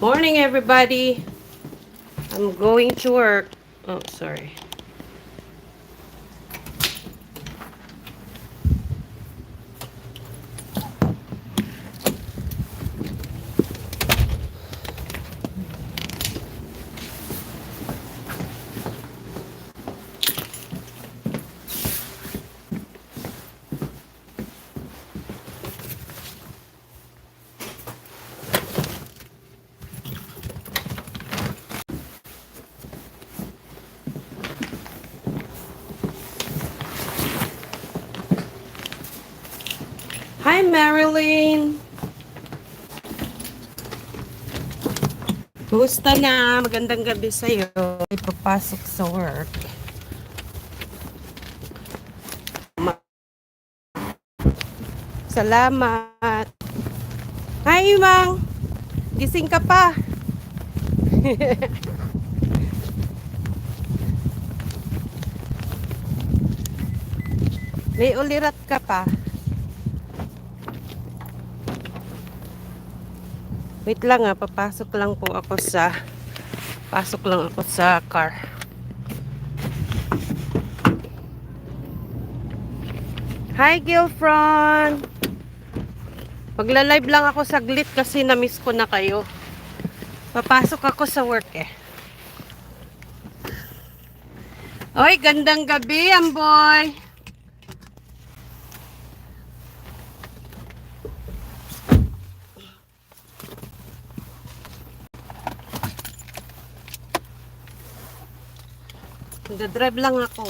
Morning, everybody. I'm going to work. Oh, sorry. Hi, Marilyn. Kumusta na? Magandang gabi sa'yo. Ipapasok sa work. Salamat. Hi, Imang. Gising ka pa. May ulirat ka pa. Wait lang papasok lang po ako sa car. Hi, girlfriend. Magla-live lang ako saglit kasi na-miss ko na kayo. Papasok ako sa work eh. Oy, gandang gabi, amboy. Nagdadrive lang ako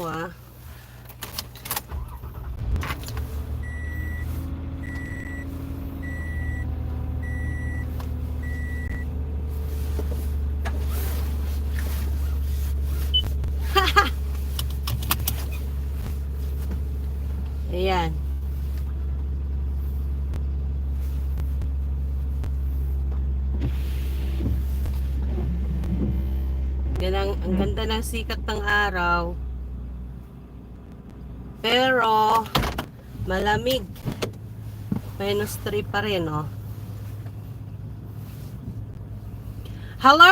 Ayan. Ang ganda ng sikat ng araw. Pero malamig. -3 pa rin, oh. Hello!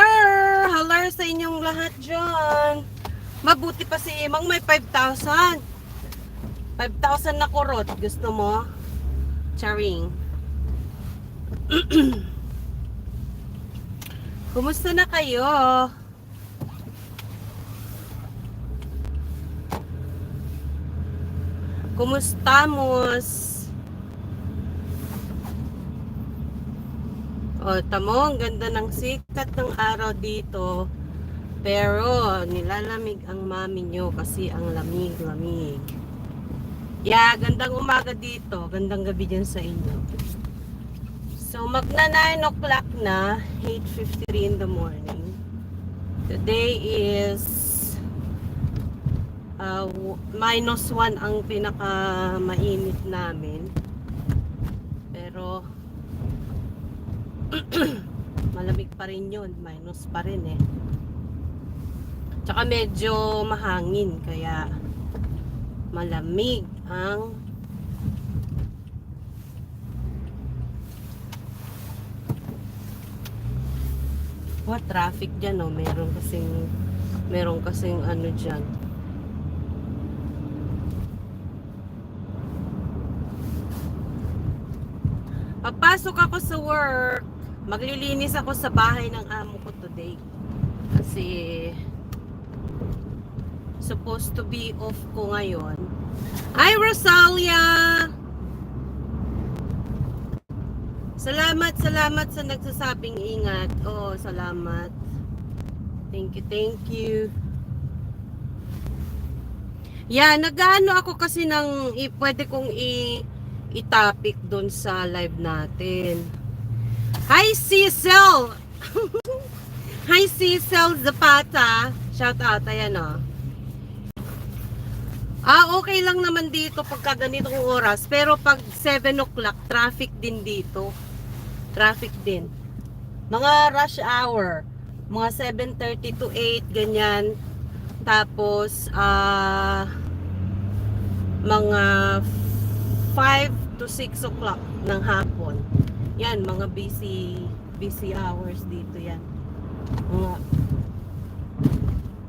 Hello sa inyong lahat dyan. Mabuti pa si Imang may 5,000. 5,000 na kurot. Gusto mo? Charing. Kumusta na kayo? Kumustamos? O, tamo, ang ganda ng sikat ng araw dito. Pero, nilalamig ang mami nyo kasi ang lamig-lamig. Yeah, gandang umaga dito. Gandang gabi dyan sa inyo. So, magna 9 o'clock na. 8:53 in the morning. Today is -1 ang pinaka mainit namin. Pero malamig pa rin yun. Minus pa rin eh. Tsaka medyo mahangin. Kaya malamig ang traffic dyan, oh. Meron kasing ano dyan. Papasok ako sa work. Maglilinis ako sa bahay ng amo ko today. Kasi supposed to be off ko ngayon. Hi, Rosalia! Salamat sa nagsasabing ingat. Oh, salamat. Thank you. Yeah, nag-ano ako kasi pwede kong i-topic doon sa live natin. Hi, Cecil! Hi, Cecil Zapata. Shout out, ayan o. Okay lang naman dito pagka ganitong oras. Pero pag 7 o'clock, traffic din dito. Traffic din. Mga rush hour. Mga 7:30 to 8, ganyan. Tapos, mga 5 to 6 o'clock ng hapon. Yan, mga busy busy hours dito yan.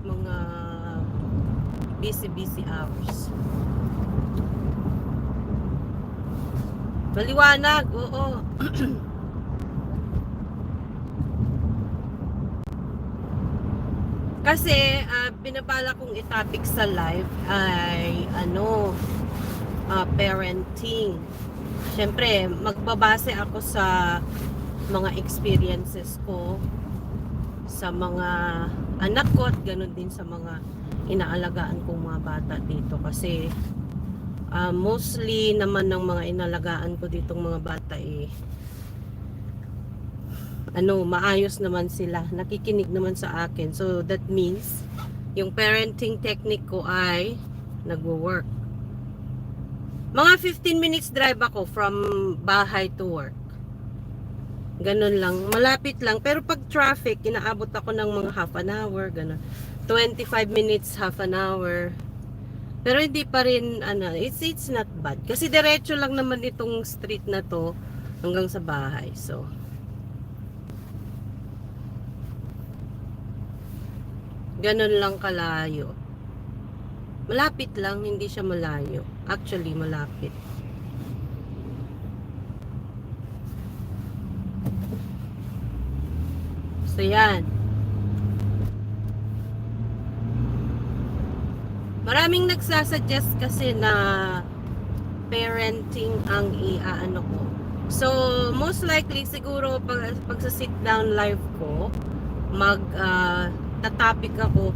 Mga busy hours. Maliwanag, oo. Kasi binabala kong i-topic sa live ay parenting. Siyempre, magbabase ako sa mga experiences ko sa mga anak ko at ganun din sa mga inaalagaan kong mga bata dito. Kasi mostly naman ng mga inalagaan ko ditong mga bata maayos naman sila, nakikinig naman sa akin. So that means yung parenting technique ko ay nagwo-work. Mga 15 minutes drive ako from bahay to work. Ganun lang, malapit lang. Pero pag traffic, inaabot ako ng mga half an hour, ganun. 25 minutes, half an hour. Pero hindi pa rin, it's not bad. Kasi diretso lang naman itong street na to hanggang sa bahay. So, ganun lang kalayo. Malapit lang, hindi siya malayo. Actually, malapit. So, yan. Maraming nagsasuggest kasi na parenting ang iaano ko. So, most likely, siguro, pag sa sit down live ko, topic ako.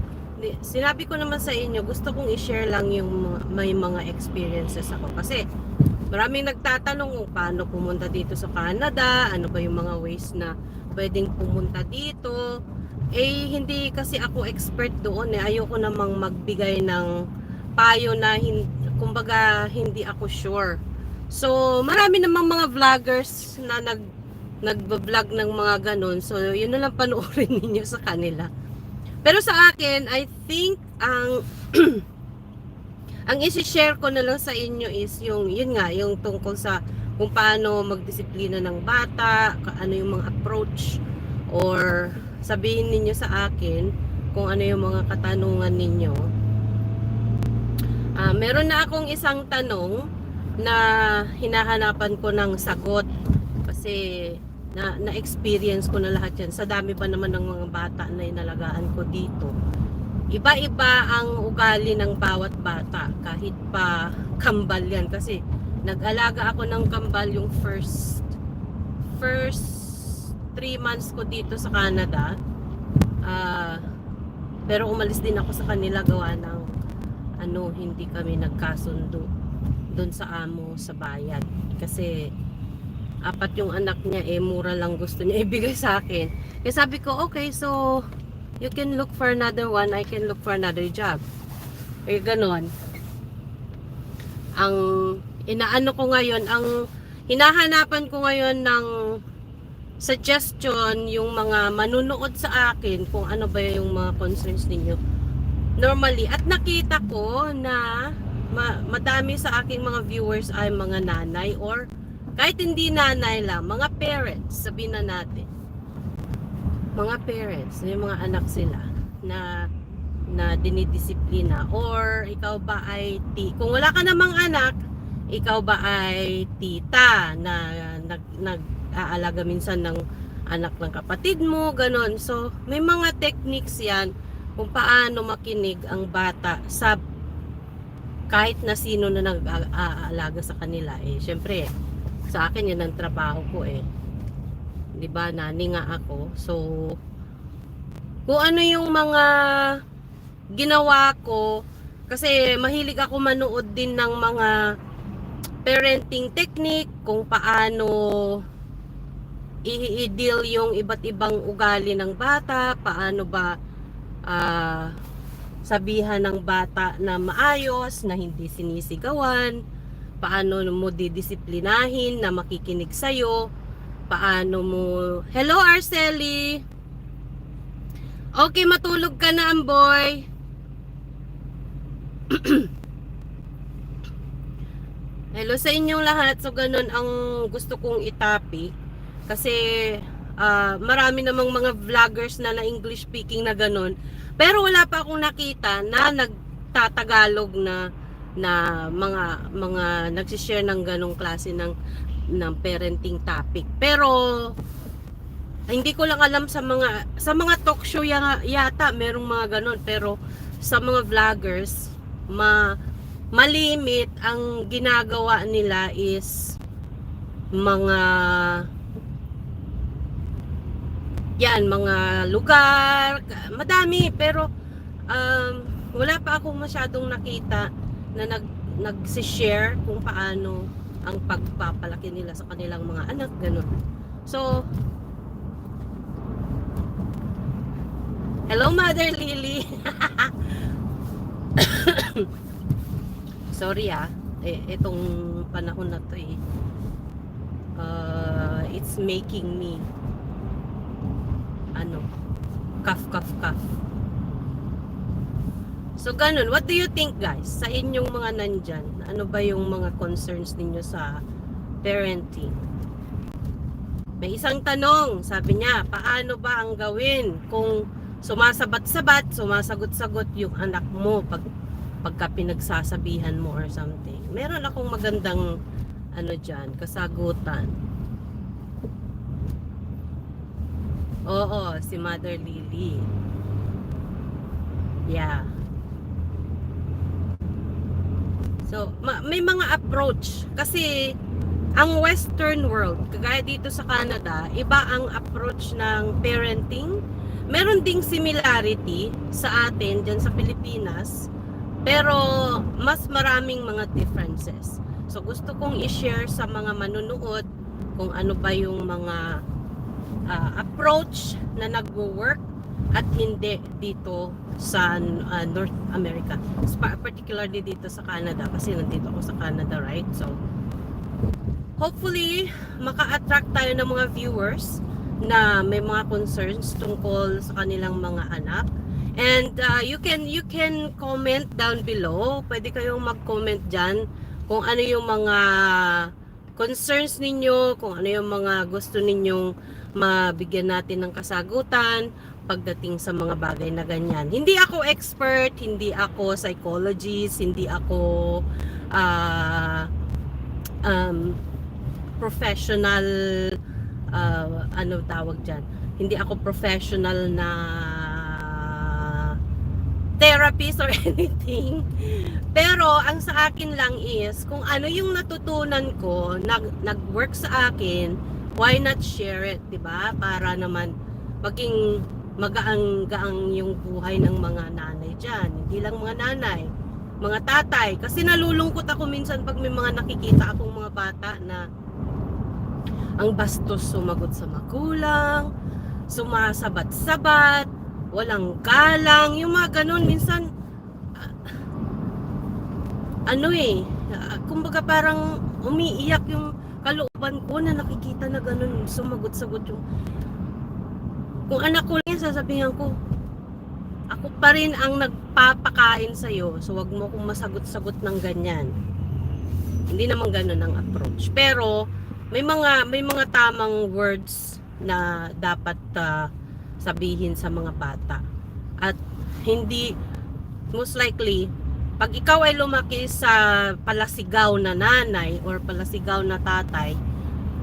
Sinabi ko naman sa inyo, gusto kong i-share lang yung may mga experiences ako. Kasi maraming nagtatanong kung paano pumunta dito sa Canada, ano ba yung mga ways na pwedeng pumunta dito. Hindi kasi ako expert doon. Ayoko namang magbigay ng payo na kumbaga hindi ako sure. So marami namang mga vloggers na nagba-vlog ng mga ganun. So yun na lang panoorin ninyo sa kanila. Pero sa akin, I think ang isi-share ko na lang sa inyo is yung tungkol sa kung paano magdisiplina ng bata, ano yung mga approach, or sabihin ninyo sa akin kung ano yung mga katanungan ninyo. Meron na akong isang tanong na hinahanapan ko ng sagot kasi na-experience ko na lahat yan. Sa dami pa naman ng mga bata na inalagaan ko dito. Iba-iba ang ugali ng bawat bata. Kahit pa kambal yan. Kasi nag-alaga ako ng kambal yung first 3 months ko dito sa Canada. Pero umalis din ako sa kanila gawa ng hindi kami nagkasundo doon sa amo sa bayan. Kasi 4 yung anak niya, mura lang gusto niya ibigay sa akin. Kaya sabi ko, okay, so you can look for another one, I can look for another job. Ganon. Ang inaano ko ngayon, ang hinahanapan ko ngayon ng suggestion, yung mga manunood sa akin, kung ano ba yung mga concerns ninyo. Normally, at nakita ko na madami sa aking mga viewers ay mga nanay or kahit hindi nanay lang, mga parents, sabihin na natin. Mga parents, yung mga anak sila na dinidisiplina. Or ikaw ba ay kung wala ka namang anak, ikaw ba ay tita na nag-aalaga minsan ng anak ng kapatid mo, ganon. So, may mga techniques yan kung paano makinig ang bata sa kahit na sino na nag-aalaga sa kanila. Syempre, sa akin yan ang trabaho ko 'di ba, nani nga ako. So kung ano yung mga ginawa ko, kasi mahilig ako manood din ng mga parenting technique, kung paano i-deal yung iba't ibang ugali ng bata, paano ba sabihan ng bata na maayos, na hindi sinisigawan, paano mo didisiplinahin na makikinig sa'yo, paano mo... Hello, Arceli! Okay, matulog ka na, Amboy. Hello sa inyong lahat. So, ganun ang gusto kong itopic. Kasi, Marami namang mga vloggers na English speaking na ganun. Pero wala pa akong nakita na nagtatagalog na mga nagsi-share ng ganong klase ng parenting topic. Pero hindi ko lang alam sa mga talk show yata merong mga ganon, pero sa mga vloggers malimit ang ginagawa nila is mga lugar, madami, pero wala pa akong masyadong nakita na nagsi-share kung paano ang pagpapalaki nila sa kanilang mga anak, ganun. So, hello Mother Lily. Sorry itong panahon na to it's making me cough. So ganun, what do you think guys sa inyong mga nandyan? Ano ba yung mga concerns ninyo sa parenting? May isang tanong, sabi niya, paano ba ang gawin kung sumasabat-sabat, sumasagot-sagot yung anak mo pagka pinagsasabihan mo or something? Meron akong magandang dyan, kasagutan. Oo, si Mother Lily. Yeah. So, may mga approach. Kasi, ang Western world, kagaya dito sa Canada, iba ang approach ng parenting. Meron ding similarity sa atin, dyan sa Pilipinas. Pero, mas maraming mga differences. So, gusto kong i-share sa mga manunood kung ano ba yung mga approach na nagwo-work at hindi dito sa North America, particularly dito sa Canada, kasi nandito ako sa Canada, right? So hopefully maka-attract tayo ng mga viewers na may mga concerns tungkol sa kanilang mga anak. And you can comment down below. Pwede kayong mag-comment dyan kung ano yung mga concerns ninyo, kung ano yung mga gusto ninyong mabigyan natin ng kasagutan pagdating sa mga bagay na ganyan. Hindi ako expert, hindi ako psychologist, hindi ako professional, ano tawag dyan, hindi ako professional na therapist or anything. Pero ang sa akin lang is kung ano yung natutunan ko, nag-work sa akin, why not share it, 'di ba? Para naman maging magaang-gaang yung buhay ng mga nanay diyan. Hindi lang mga nanay, mga tatay, kasi nalulungkot ako minsan pag may mga nakikita akong mga bata na ang bastos sumagot sa magulang, sumasabat-sabat, walang galang, yung mga ganun minsan kumbaga parang umiiyak yung kalooban ko na nakikita na ganun, sumagot-sagot yung kung anak ko lang yan, sasabihan ko ako pa rin ang nagpapakain sa'yo, so wag mo kong masagot-sagot ng ganyan. Hindi naman ganun ang approach, pero may mga tamang words na dapat sabihin sa mga bata. At hindi, most likely pag ikaw ay lumaki sa palasigaw na nanay or palasigaw na tatay,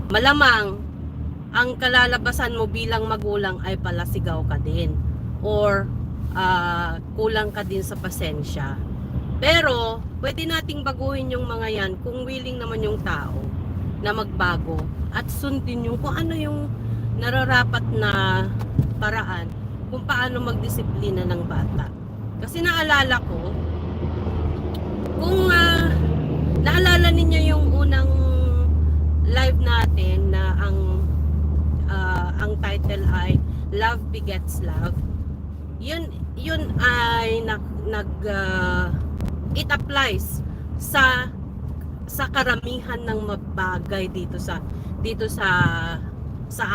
malamang ang kalalabasan mo bilang magulang ay palasigaw ka din or kulang ka din sa pasensya. Pero pwede nating baguhin yung mga yan kung willing naman yung tao na magbago at sundin yung kung ano yung nararapat na paraan kung paano magdisiplina ng bata. Kasi naalala ko, kung naalala ninyo yung unang live natin na ang title ay Love Begets Love, yun ay it applies sa karamihan ng mabagay dito sa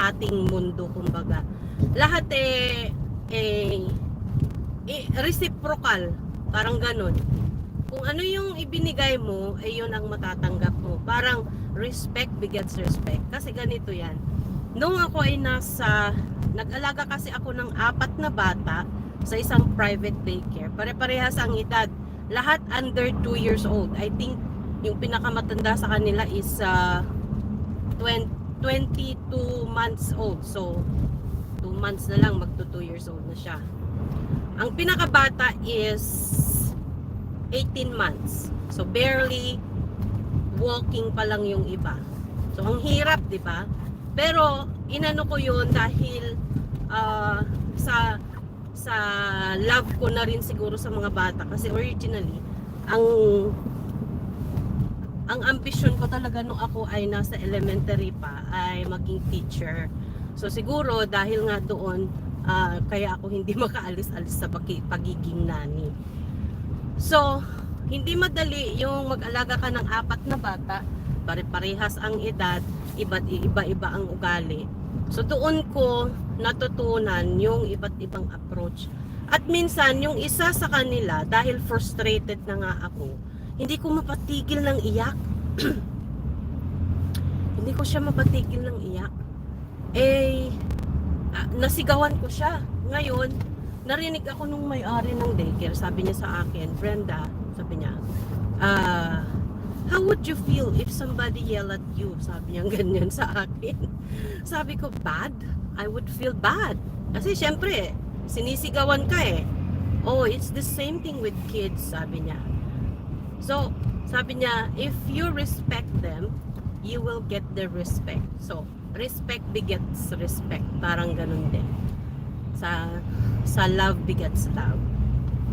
ating mundo, kumbaga. Lahat reciprocal, parang ganun. Kung ano yung ibinigay mo, yun ang matatanggap mo. Parang respect begets respect. Kasi ganito yan. Nung ako ay nag-alaga kasi ako ng 4 na bata sa isang private daycare. Pare-parehas ang edad. Lahat under 2 years old. I think yung pinakamatanda sa kanila is 22 months old. So, 2 months na lang, magto 2 years old na siya. Ang pinakabata is 18 months. So, barely walking pa lang yung iba. So, ang hirap, di ba? Pero, inano ko yun dahil sa love ko na rin siguro sa mga bata. Kasi originally, ang ambisyon ko talaga nung ako ay nasa elementary pa ay maging teacher. So siguro dahil nga doon kaya ako hindi makaalis-alis sa pagiging nanny. So hindi madali yung mag-alaga ka ng 4 na bata, pare-parehas ang edad, iba-iba ang ugali. So doon ko natutunan yung iba't ibang approach. At minsan yung isa sa kanila, dahil frustrated na nga ako, hindi ko mapatigil ng iyak. Hindi ko siya mapatigil ng iyak. Nasigawan ko siya. Ngayon, narinig ako nung may-ari ng daycare. Sabi niya sa akin, Brenda, sabi niya, how would you feel if somebody yell at you? Sabi niya ganyan sa akin. Sabi ko, bad? I would feel bad. Kasi syempre, sinisigawan ka eh. Oh, it's the same thing with kids, sabi niya. So, sabi niya, if you respect them, you will get their respect. So, respect begets respect. Parang ganun din. Sa love begets love.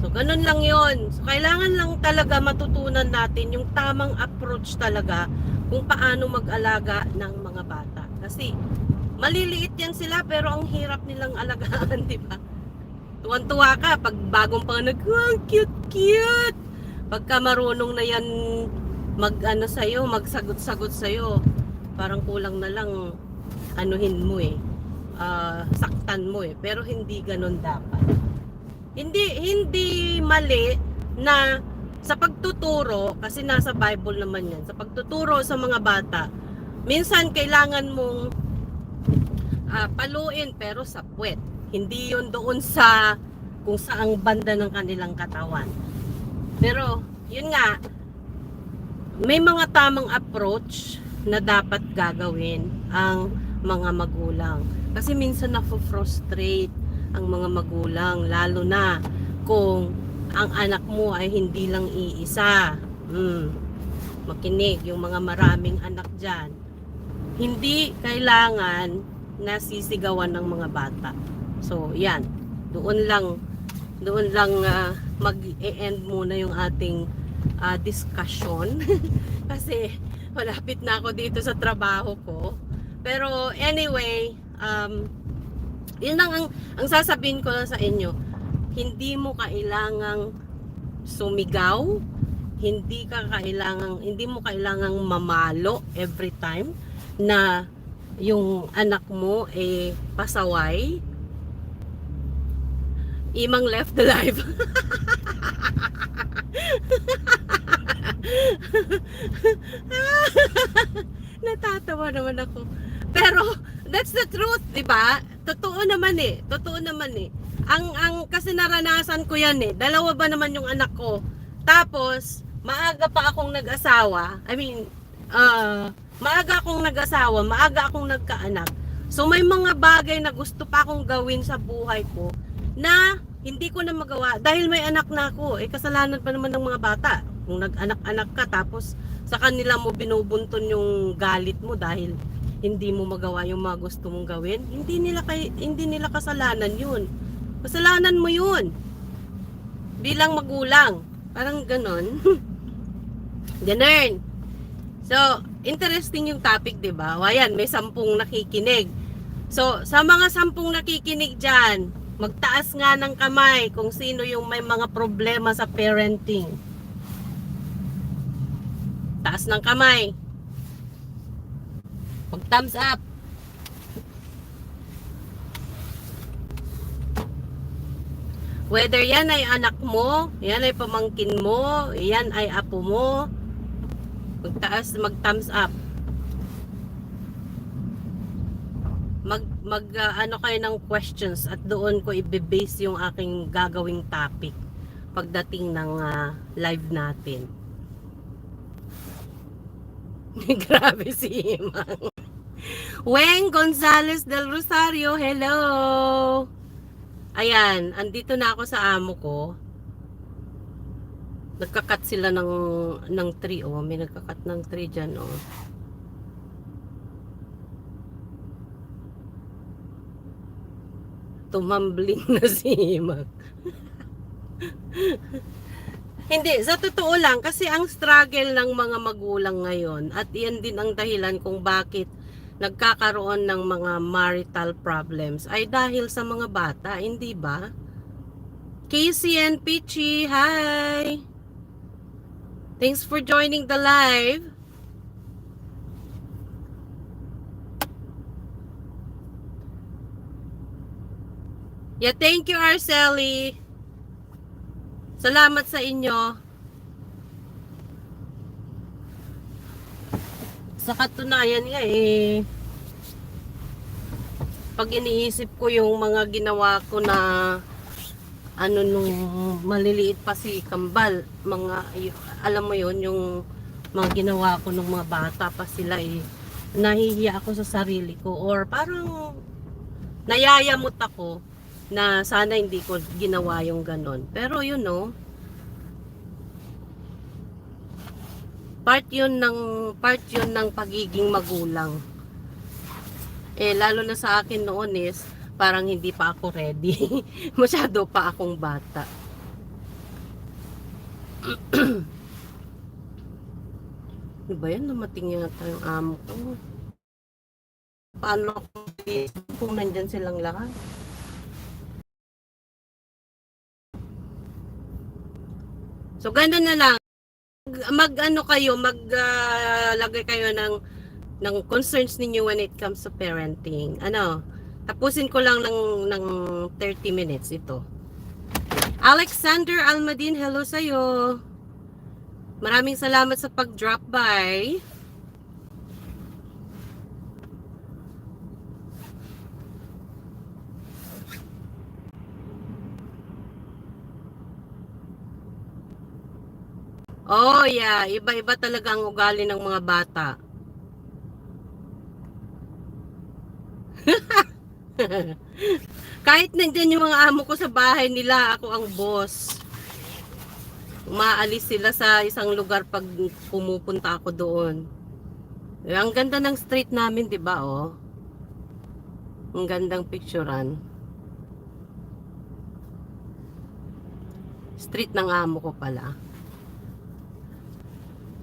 So, ganun lang yon. So, kailangan lang talaga matutunan natin yung tamang approach talaga kung paano mag-alaga ng mga bata. Kasi, maliliit yan sila pero ang hirap nilang alagaan, di ba? Tuwan-tuwa ka pag bagong panganak, oh, cute-cute! Pagka marunong na yan sa'yo, magsagot-sagot sa'yo, parang kulang na lang anuhin mo saktan mo pero hindi ganun dapat. Hindi mali na sa pagtuturo, kasi nasa Bible naman yan, sa pagtuturo sa mga bata, minsan kailangan mong paluin pero sa puwet. Hindi yun doon sa kung saang banda ng kanilang katawan. Pero, yun nga, may mga tamang approach na dapat gagawin ang mga magulang. Kasi minsan na-frustrate ang mga magulang, lalo na kung ang anak mo ay hindi lang iisa. Makinig, yung mga maraming anak dyan. Hindi kailangan na sisigawan ng mga bata. So, yan. Doon lang mag-e-end muna yung ating discussion. Kasi malapit na ako dito sa trabaho ko. Pero anyway, yun lang ang sasabihin ko lang sa inyo. Hindi mo kailangang sumigaw, hindi mo kailangang mamalo every time na yung anak mo pasaway. Imang left alive. Natatawa naman ako. Pero that's the truth, 'di ba? Totoo naman eh. Ang kasi naranasan ko 'yan eh. 2 ba naman yung anak ko. Tapos maaga pa akong nag-asawa. Maaga akong nag-asawa, maaga akong nagkaanak. So may mga bagay na gusto pa akong gawin sa buhay ko na hindi ko na magawa dahil may anak na ako. Kasalanan pa naman ng mga bata. Kung nag-anak-anak ka tapos sa kanila mo binubunton yung galit mo dahil hindi mo magawa yung mga gusto mong gawin, hindi nila kasalanan yun. Kasalanan mo yun. Bilang magulang. Parang ganon. Ganon. So, interesting yung topic, 'di ba? Ayan, may 10 nakikinig. So, sa mga 10 nakikinig diyan, magtaas nga ng kamay kung sino yung may mga problema sa parenting. Taas ng kamay. Mag thumbs up. Whether yan ay anak mo, yan ay pamangkin mo, yan ay apo mo, mag thumbs up. ano kayo ng questions at doon ko i-base yung aking gagawing topic pagdating ng live natin. Grabe si Imang. Weng Gonzales del Rosario, hello! Ayan, andito na ako sa amo ko. Nagkakat sila ng tree, oh. May nagkakat ng tree dyan, oh. Tumambling na si Imang. Hindi, sa totoo lang, kasi ang struggle ng mga magulang ngayon, at yan din ang dahilan kung bakit nagkakaroon ng mga marital problems, ay dahil sa mga bata, hindi ba? Casey and Peachy, hi! Thanks for joining the live. Yeah, thank you, Arceli. Salamat sa inyo. Sa katunayan nga pag iniisip ko yung mga ginawa ko na nung maliliit pa si Kambal, alam mo yon, yung mga ginawa ko nung mga bata pa sila, nahihiya ako sa sarili ko, or parang nayayamot ako na sana hindi ko ginawa yung ganon. Pero you know, part yun ng pagiging magulang. Lalo na sa akin noon is parang hindi pa ako ready. Masyado pa akong bata. Ano ba yan? Dumating yata yung amo ko. Paano kung nandyan silang lahat? So, gano'n na lang. Maglagay kayo ng concerns ninyo when it comes to parenting. Tapusin ko lang ng 30 minutes ito. Alexander Almadin, hello sa'yo. Maraming salamat sa pag-drop by. Oh yeah, iba-iba talaga ang ugali ng mga bata. Kahit nandiyan yung mga amo ko sa bahay nila, ako ang boss. Umaalis sila sa isang lugar pag pumupunta ako doon. Ang ganda ng street namin, 'di ba, oh? Ang gandang picturean. Street ng amo ko pala.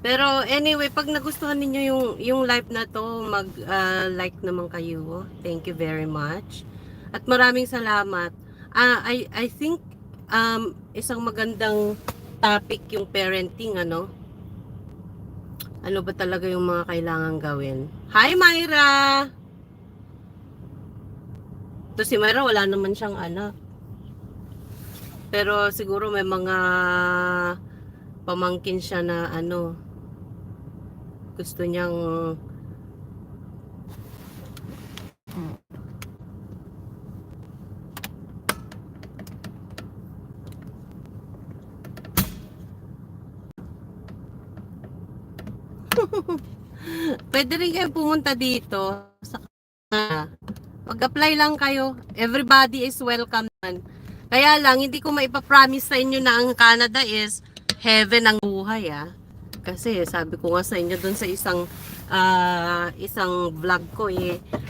Pero anyway, pag nagustuhan niyo yung live na to, mag-like naman kayo. Thank you very much. At maraming salamat. I think isang magandang topic yung parenting, ano ba talaga yung mga kailangan gawin. Hi Myra! To si Myra, wala naman siyang anak. Pero siguro may mga pamangkin siya na gusto niyang pwede rin kayo pumunta dito sa mag-apply lang kayo. Everybody is welcome man. Kaya lang hindi ko maipapromise sa inyo na ang Canada is heaven ang buhay kasi sabi ko nga sa inyo doon sa isang vlog ko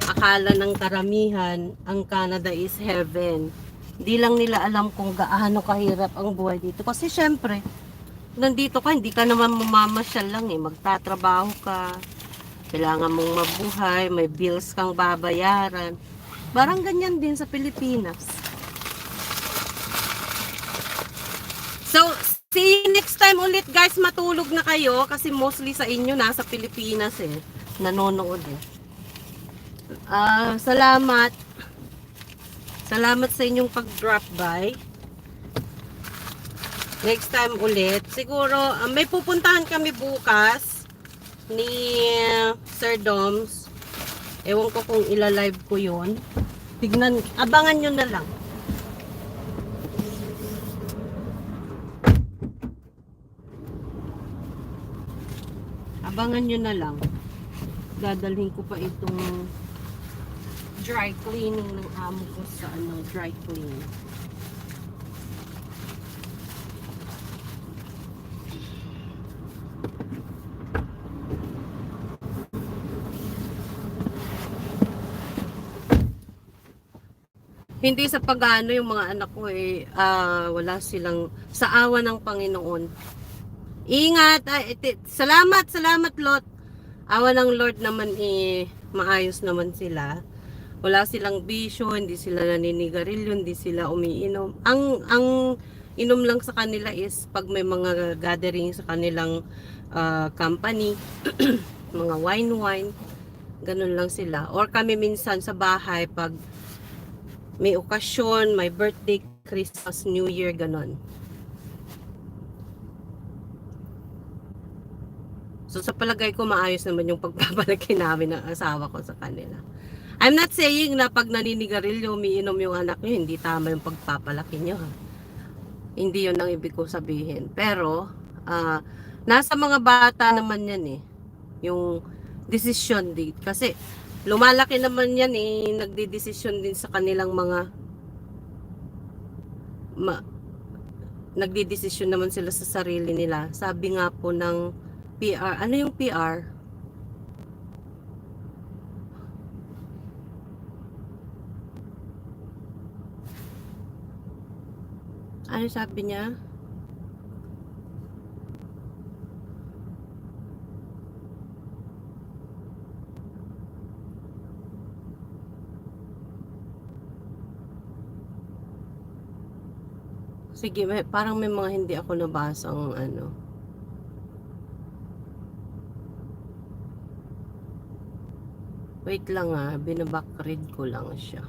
akala ng karamihan ang Canada is heaven. Hindi lang nila alam kung gaano kahirap ang buhay dito. Kasi syempre, nandito ka, hindi ka naman mamamasyal lang magtatrabaho ka. Kailangan mong mabuhay, may bills kang babayaran. Parang ganyan din sa Pilipinas. So, see you next time ulit guys. Matulog na kayo kasi mostly sa inyo nasa Pilipinas nanonood Salamat. Salamat sa inyong pag-drop by. Next time ulit. Siguro may pupuntahan kami bukas ni Sir Doms. Ewan ko kung ila-live ko yon. Tignan, abangan nyo na lang. Abangan nyo na lang. Dadalhin ko pa itong dry cleaning ng amo ko sa dry clean. Hindi sa pag-ano yung mga anak ko wala silang sa awa ng Panginoon. Ingat! Salamat Lot. Awa ng Lord naman maayos naman sila. Wala silang bisyo, hindi sila naninigarilyo, hindi sila umiinom. Ang inom lang sa kanila is pag may mga gathering sa kanilang company, mga wine, ganun lang sila. Or kami minsan sa bahay pag may okasyon, may birthday, Christmas, New Year, ganon. So sa palagay ko maayos naman yung pagpapalaki namin ng asawa ko sa kanila. I'm not saying na pag naninigarilyo, umiinom yung anak nyo, hindi tama yung pagpapalaki nyo. Ha? Hindi yun ang ibig ko sabihin. Pero, nasa mga bata naman yan yung decision din. Kasi, lumalaki naman yan nagdidesisyon din sa kanilang mga nagdidesisyon naman sila sa sarili nila. Sabi nga po ng PR, ano yung PR? Ano sabi niya? Sige, parang may mga hindi ako nabasang Wait lang binabackread ko lang siya.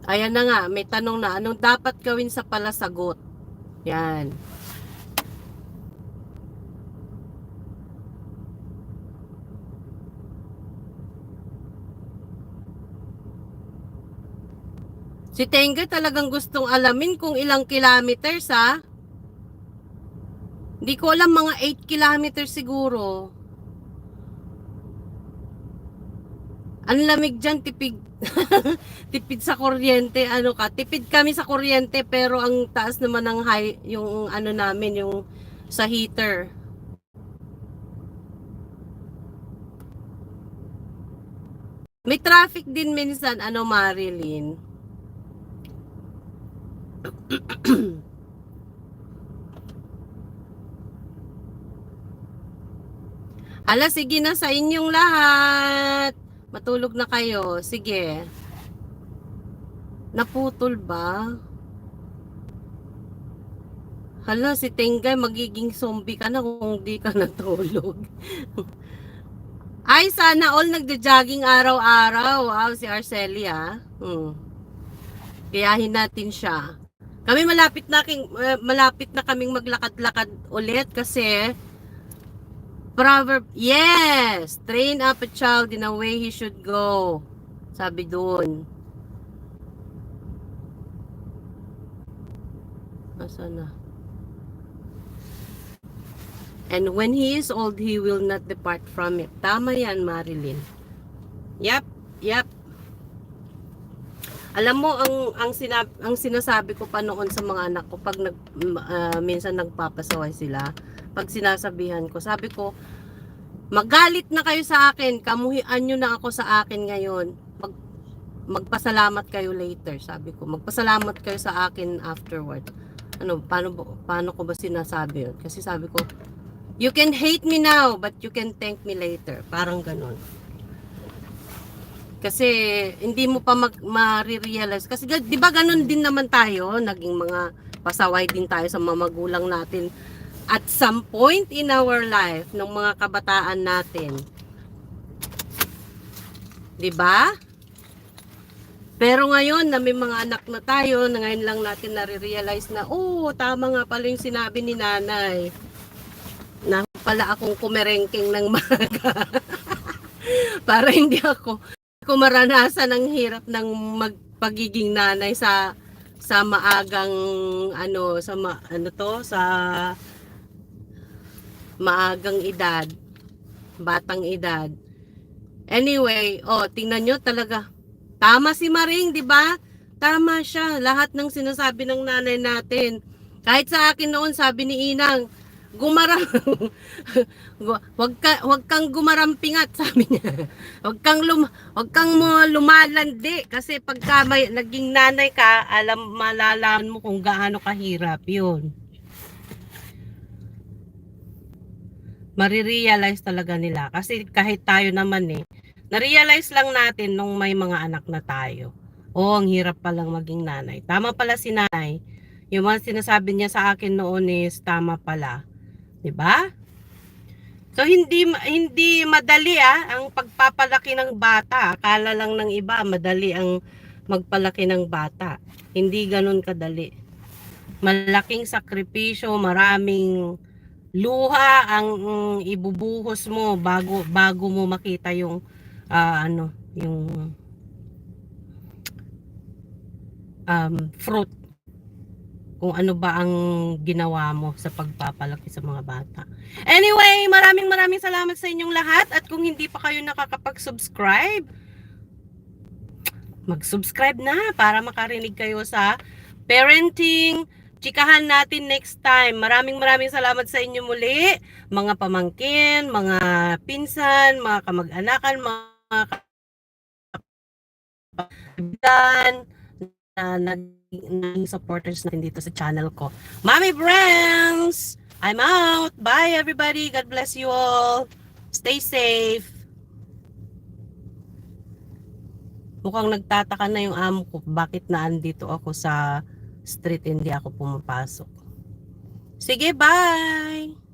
Ayan na nga, may tanong na, anong dapat gawin sa palasagot? Yan. Si Tenga talagang gustong alamin kung ilang kilometers Hindi ko alam, mga 8 kilometers siguro. Ang lamig dyan, tipid. Tipid sa kuryente, tipid kami sa kuryente pero ang taas naman ng yung namin, yung sa heater. May traffic din minsan, Marilyn. Hala, sige na sa inyong lahat. Matulog na kayo. Sige. Naputol ba? Hala, si Tengay, magiging zombie ka na kung di ka natulog. Ay, sana all nagja-jogging araw-araw. Wow, si Arcelia. Kayahin natin siya. Kami malapit na kaming maglakad-lakad ulit kasi proverb, yes, train up a child in a way he should go. Sabi doon. Asa na? And when he is old, he will not depart from it. Tama yan, Marilyn. Yep. Alam mo, ang sinasabi ko pa noon sa mga anak ko, pag minsan nagpapasaway sila, pag sinasabihan ko, sabi ko, magalit na kayo sa akin, kamuhian nyo na ako sa akin ngayon, magpasalamat kayo later, sabi ko, magpasalamat kayo sa akin afterward. Paano ko ba sinasabi yun? Kasi sabi ko, you can hate me now, but you can thank me later. Parang ganon. Kasi hindi mo pa ma-realize. Kasi di ba ganon din naman tayo, naging mga pasaway din tayo sa mga magulang natin at some point in our life ng mga kabataan natin. 'Di ba? Pero ngayon na may mga anak na tayo, na ngayon lang natin nare-realize na, oh, tama nga pala yung sinabi ni nanay. Na pala akong kumerengking ng maga. Para hindi ako maranasan ang hirap ng pagiging nanay sa maagang sa maagang edad, batang edad. Anyway, tingnan nyo talaga. Tama si Maring, di ba? Tama siya. Lahat ng sinasabi ng nanay natin. Kahit sa akin noon, sabi ni Inang, gumarang. wag kang gumarampingat, sabi niya. Wag kang lumalandi kasi pagka naging nanay ka, malalaman mo kung gaano kahirap 'yun. Marirealize talaga nila kasi kahit tayo naman na-realize lang natin nung may mga anak na tayo. Ang hirap palang maging nanay. Tama pala si nanay. Yung mga sinasabi niya sa akin noon is tama pala. 'Di ba? So hindi madali ang pagpapalaki ng bata. Akala lang ng iba madali ang magpalaki ng bata. Hindi ganoon kadali. Malaking sakripisyo, maraming luha ang ibubuhos mo bago mo makita yung yung fruit, kung ano ba ang ginawa mo sa pagpapalaki sa mga bata. Anyway, maraming salamat sa inyong lahat, at kung hindi pa kayo nakakapag-subscribe, mag-subscribe na para makarinig kayo sa parenting chikahan natin next time. Maraming salamat sa inyo muli, mga pamangkin, mga pinsan, mga kamag-anakan, mga kaibigan na naging supporters natin dito sa channel ko. Mommy Brands, I'm out. Bye everybody. God bless you all. Stay safe. Mukhang nagtataka na yung amo ko bakit naandito ako sa street, hindi ako pumapasok. Sige, bye!